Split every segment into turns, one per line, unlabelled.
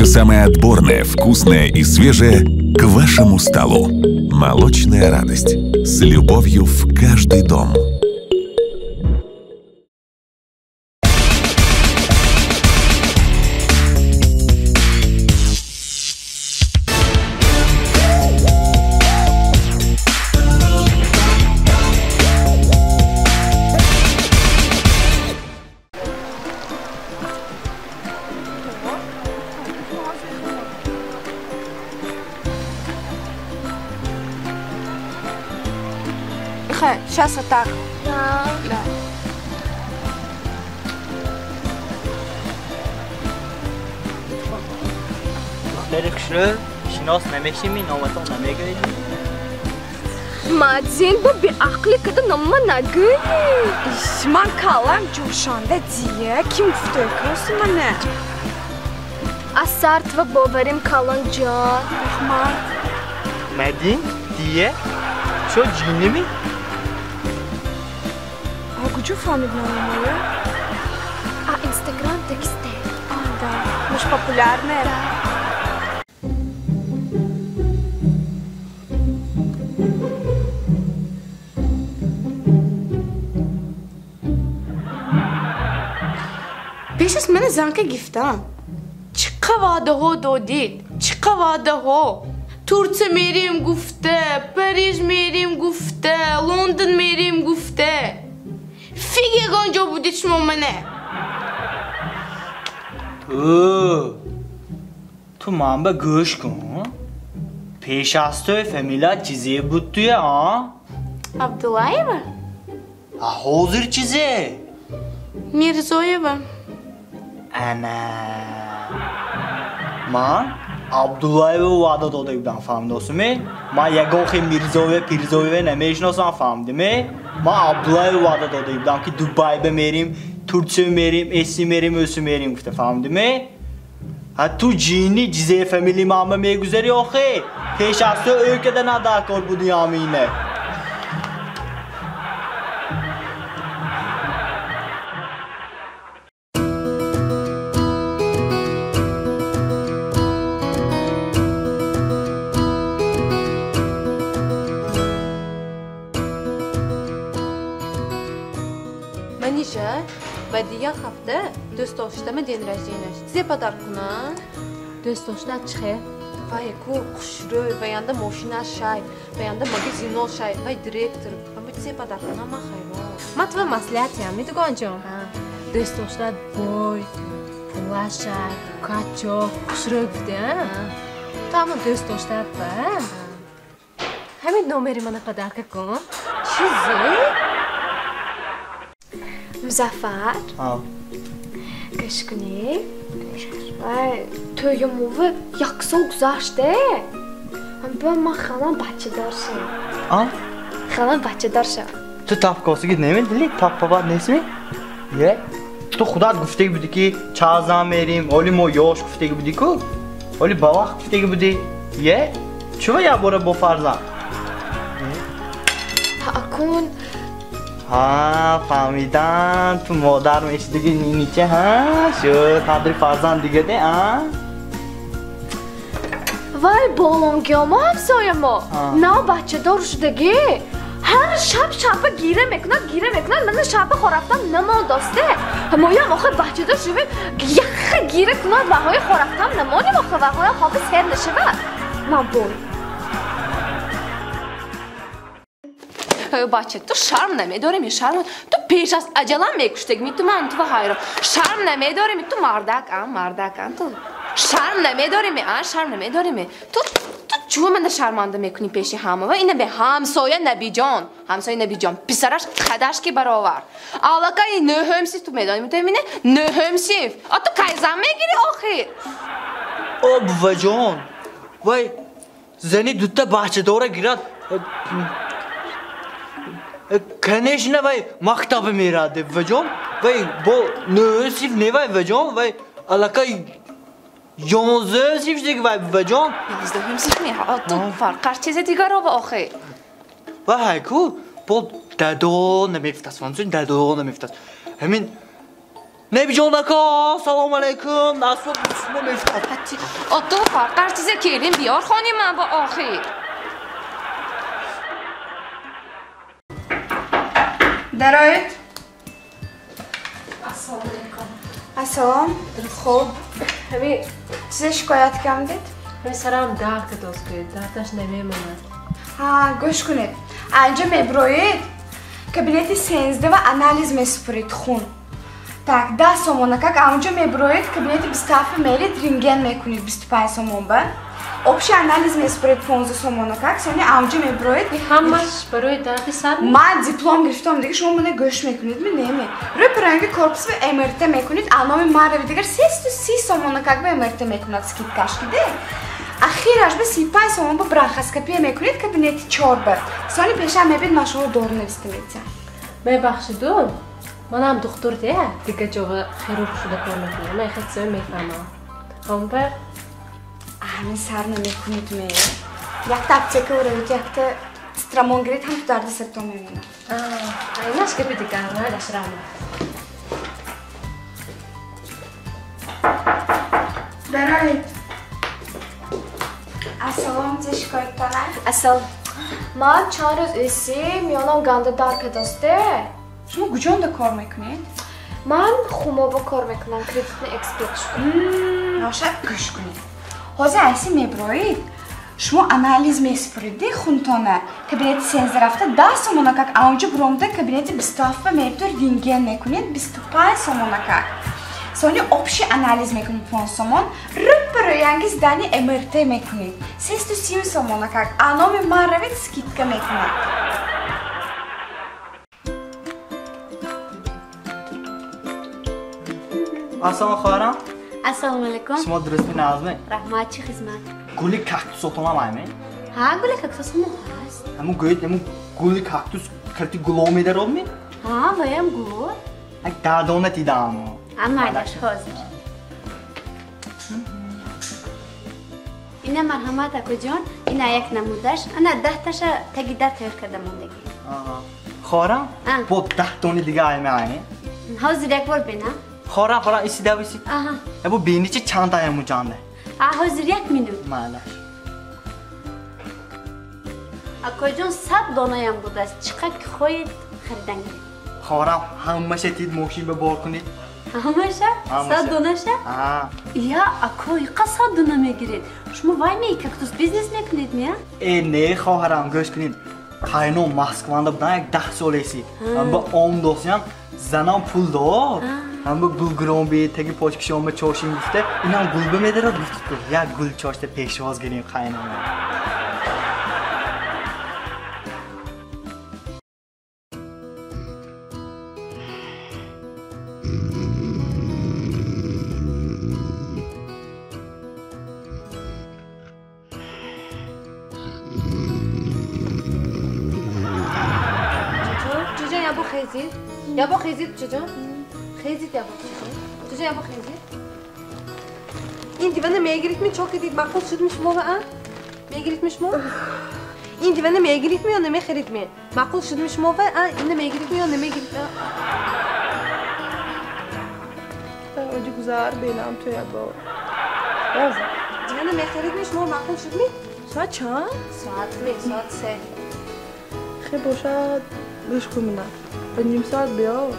Все самое отборное, вкусное и свежее к вашему столу. Молочная радость. С любовью в каждый дом.
Сейчас вот так.
Да.
Да.
Духтари хушрӯ, шинос намешими, номатон намегӯед?
Мадин, бо беақлӣ када нома нагӯй.
Иш, ман калам ҷӯшонда дия, ким гуфта кӯси мана?
Аз сартва боварим калон ҷон.
Раҳмат.
Мадин, дия, чо ҷинними?
А куҷо фаҳмид номамоя?
А Инстаграм тексте.
А, да. Мы ж популярные.
Да.
Пеш аз мана занка гифтам. Чӣ қа ваъдаҳо додид, чӣ қа ваъдаҳо. Турция мерим гуфта, Париж мерим гуфта, Лондон мерим гуфта. Фиг ягон ҷо будид шумо мана.
Ту ман ба гӯш кун. Пеш аз той фамилия чизе буд туя, а?
Абдуллаева?
А ҳозир чизе?
Мирзоева.
Ана. Ман Абдуллаева ваъда дода будам, фаҳмидосуме? Ман ягон хел Мирзоева, Пирзоева намешиносам, фаҳмидиме? Ман Абдуллаева ваъда дода будам, ки Дубай ба мерим, Турция мерим, эси мерим, өсу мерим гуфта, фаҳмидиме? Ҳа ту ҷинни ҷизе фамилии мама мегузари охе? Пеш аз ту ӯ када надаркор буди ҳамине.
Манижа, баъди як ҳафта дӯстдоштама день рожденияш. Зе падар кунам?
Дӯстдоштат чӣ хел?
Вай ку хушрӯй, ваянда мошина шай, ваянда магазино шай, вай директор. Ама зе падар кунам, ман хайрон.
Ман тува маслиҳатиям, медугонҷон. Дӯстдоштат бой, пула шай, качо, хушрӯй гуфте, а? Ту ҳамон дӯстдоштат ба? Ҳамин номери мана падарка кун.
Чизе?
Музаффар. Гӯш кунӣ. Вай, тӯйимуви як сол гузаште. Ба ман халам бачадор шавам.
А?
Халам бачадор шавам.
Ту тапкосигит намедили? Таппабад нестми? Е? Ту худат гуфтаги буди ки чазан мерим, оли мо ёш гуфтаги буди ку? Оли ба вақт гуфтаги буди. Е? Чува як бора бо фарзанд?
Акун
Ҳа, фаҳмидам, ту модар мешидиги нинича, ҳа? Шуд, қадри фарзанд дига де, а?
Вай, болонгиёмо ҳамсоямо, нав бачадор шудагӣ. Ҳар шаб шаба гира мекунад, гира мекунад, мана шаба хорафтам намондосте. Моям охир бачадор шувем, яха гира кунад, ваҳои хорафтам намонем охир, ваҳоям хоби сер нашавад. Ман бой.
Бача, ту шарм намедореми, шарм. Ту пеш аз аҷалам мекуштагми, ту ман ту ҳайрон. Шарм намедореми, ту мардак, а, мардак, а, ту. Шарм намедореми, а, шарм намедореми. Ту чӯ мана шарманда мекунӣ пеши ҳама ва ина бе ҳамсоя Набиҷон, ҳамсоя Набиҷон, писараш қадаш ки баровар. Аллакай нӯҳум синф, ту медонӣ, ту мебинӣ? Нӯҳум синф. А ту кай зан мегирӣ охир?
О, буваҷон, вай зани дута бачадора гирад. Конечно, вай мактаба мерад, буваҷон. Вай бо нӯҳум синф не вай, буваҷон, вай аллакай ёнздаҳум синф шудагӣ вай, буваҷон.
Ёнздаҳум синф ме? Ту фарқаш чизе дигарова охир.
Вай ҳайку, бо дадо намефтаст, фаҳмидӣ? Дадо намефтаст. Ҳамин Небиҷон ака, салом алейкум. Насб шумо мешавад.
Ото фарқ ҳар чизе келин биёр хони ман ба охир.
Дароед.
Ассалому алейкум.
Ассалом. Хуб.
Ҳами
чизе шикоят кардед?
Ҳами сарам дард кардост, ки дардаш намемонад.
Ҳа, гӯш кунед. Анҷо меброед, кабинети 13 ва анализ месупоред хун. Так, 10 сомона как анҷо меброед, кабинети 27 меред, рентген мекунед 25 сомон ба. Общий анализ месупоред 15 сомона как, сони анҷо меброед.
Ҳамаш барои дарди сар?
Ман диплом гирифтам, дигар шумо мана гӯш мекунед, ми неме. Рӯй пиранги корпус ва МРТ мекунед, а номи ман рави дигар 330 сомона как ба МРТ мекунад скидкаш киде. Ахираш ба 35 сомон ба бронхоскопия мекунед кабинети 4 ба. Сони пешам мебид ман шумо дору нависта метиҳам.
Мебахшиду, манам духтур де, дигар ҷо хирург шуда кор мекунам. Ман хеле чизо мефаҳмам. Ҳамба
ҳамин сар намекунед ме. Якта аптека уравед, якта страмон гиред, ҳам ту дарди сартон мемонад.
Айнаш гапи дигар, майлаш раҳмат.
Дароед. Ассалом, чӣ шикояттона?
Ассалом. Ман чанд рӯз эси миёнам ганда дард кардосте.
Шумо куҷонда кор мекунед?
Ман Хумоба кор мекунам, кредитный эксперт шудам.
Ношад гӯш кунед. Ҳозир айси меброед, шумо анализ месупоред хунтона. Кабинети 13 рафта 10 сомона как, аунҷо буромда кабинети 27 мебтур рентген мекунед 25 сомона как. Сони общий анализ мекунед 5 сомон, рӯппароянги здани МРТ мекунед 330 сомона как, а номи ман равед скидка мекунад.
Ассалом хоҳарам.
Ассалому алейкум.
Шумо дурустми назме?
Раҳмат, чӣ хизмат?
Гули кактусотонам айме?
Ҳа, гули кактус ҳамо ҳаст.
Ҳамун гӯед, ҳамун гули кактус карти гуло медарод ми?
Ҳа, ваям гул.
Ак дардона дидам.
Амайлаш ҳозир. Ина марҳамат акоҷон, ина як намудаш, ана 10 таша таги дар тайёр карда мондагӣ.
Хоҳарам, бо 10 дони дига айме айме?
Ҳозир як бор бина.
Хоҳарам, хоҳарам, иси дав иси. Бу бини чи чанд таяму ҷанде?
Ҳозир як минут.
Майлаш.
Акоҷон 100 донаям будааст. Чӣ қадр ки хоҳед харидан гиред.
Хоҳарам, ҳамаша тид мошин ба бор кунед.
Ҳамаша? 100 донаша? Я, акой, қа 100 дона мегиред? Шумо вай ме кактус бизнес мекунед, не?
Э, не, хоҳарам, гӯш кунед. Қайном Москванда будан як 10 сол эси. Ҳамба ом досиям, занам пул дод. Ҳамба гул гирон би, таги почкишонма чошим гуфта, инам гул бимедарад гуфт. Як гул чошта пешвоз гирем қайнома.
Ябо хезид, чуҷон? Хезид ябо, чуҷон? Чуҷон ябо хезид? Ин дивана мегирид ми, чо кардид? Маъқул шуд ми шумо ва а? Мегирид ми шумо? Ин дивана мегирид ми ё намехарид ми? Маъқул шуд ми шумо ва а? Ина мегирид ми ё намегирид ми?
Оҷи гузар бенам ту ябо.
Дивана мехарид ми шумо маъқул шуд ми?
Соат чанд?
Соат ми, соат 3.
Хе бошад, гӯш кун мина. Ба ним соат биё.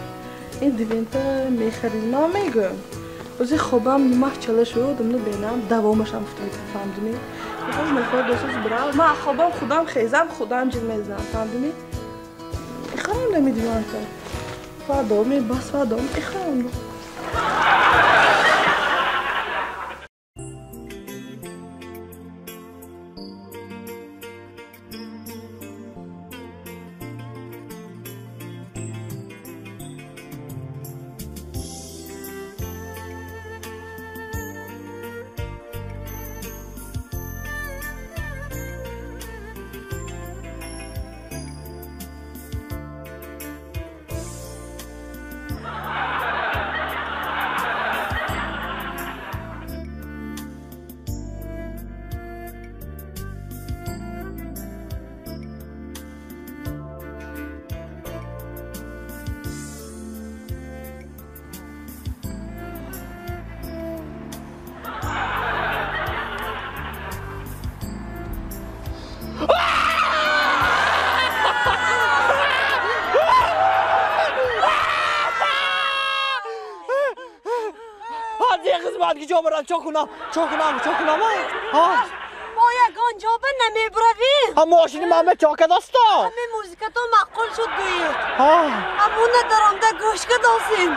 Ин дивента мехарид. Ман мегӯям. Ози хобам нимах чала шуд, умна бенам давомашам футоид, фаҳмдимӣ? Мехоҳ мехоҳ досоз бирав. Ман хобам худам хезам, худам ҷил мезанам, фаҳмдимӣ? Ихарам нами диванта. Фадоми, бас фадом, ихарам.
Ҳа, хизмат ки ҷо барам, чо кунам, чо кунам, чо кунам? Ҳа?
Мо ягон ҷо ба намебуравем.
Ҳа, мошини ман ба чо кадосто?
Ҳаме музикато маъқул шуд гӯед.
Ҳа.
Ҳамуна даромда гӯш кадосем.